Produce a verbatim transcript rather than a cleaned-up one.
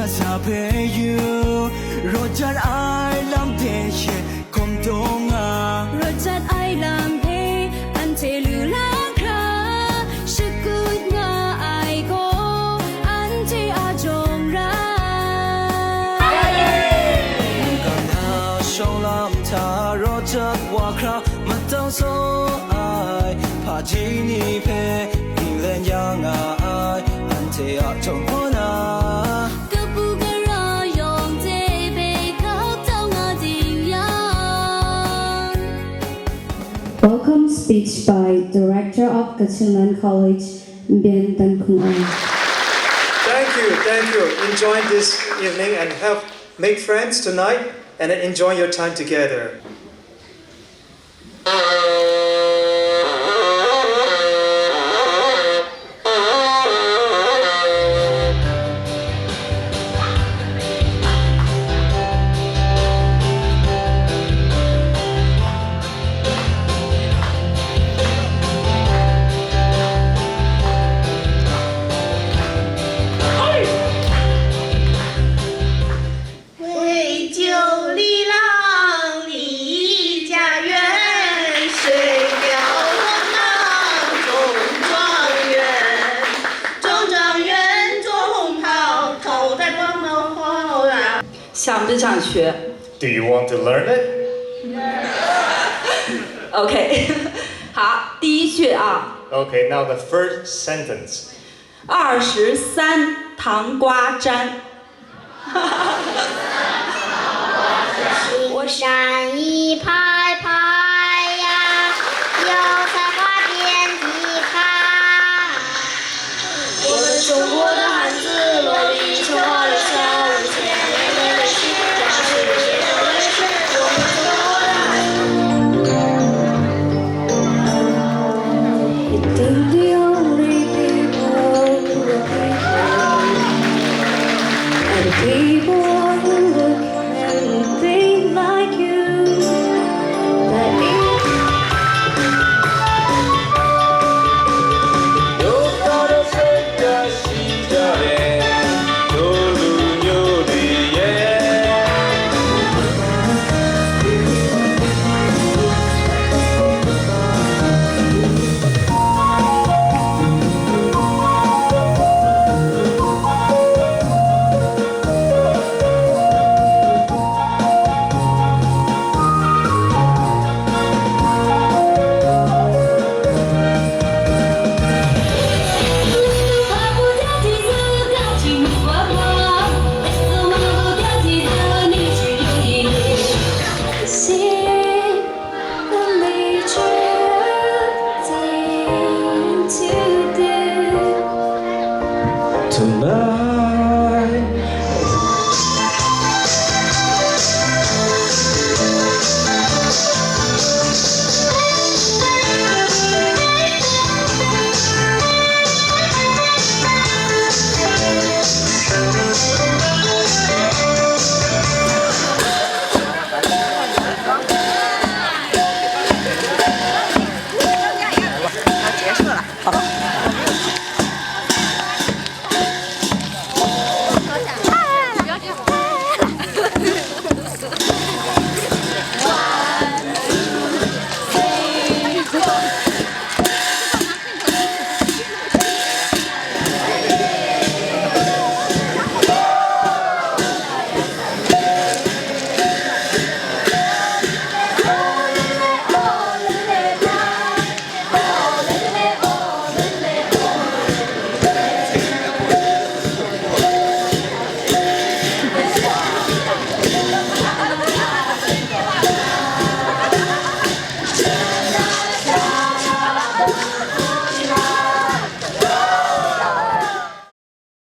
Sa hpe yu, rawt jat ai lam hte she hkum dawng nga. Rawt jat ai lam hpe anhte lu la hkra, shakut nga ai gaw anhte a jawng ra. Mungkan na shawng lam hta rawt jat wa hkra, matau saw ai hpaji ni hpe ning len ya nga ai, anhte a jawng kaw na. Kabu gara yawng hte hpe hkap tau nga ding yang. Welcome speech by Director of Kachinland College, Mbyen Tanhkung Ai. Thank you, thank you. Enjoy this evening and have, make friends tonight and enjoy your time together. Do you want to learn it? OK，好，第一句啊。 OK, now the first sentence. 二十三糖瓜粘。 我山一排排呀，油菜花遍地开。我们中国的汉字，落地生活的笑容，千年的历史，让世界都认识我们中国的汉字。 You think the only people who are people are the people who look and think like you. That is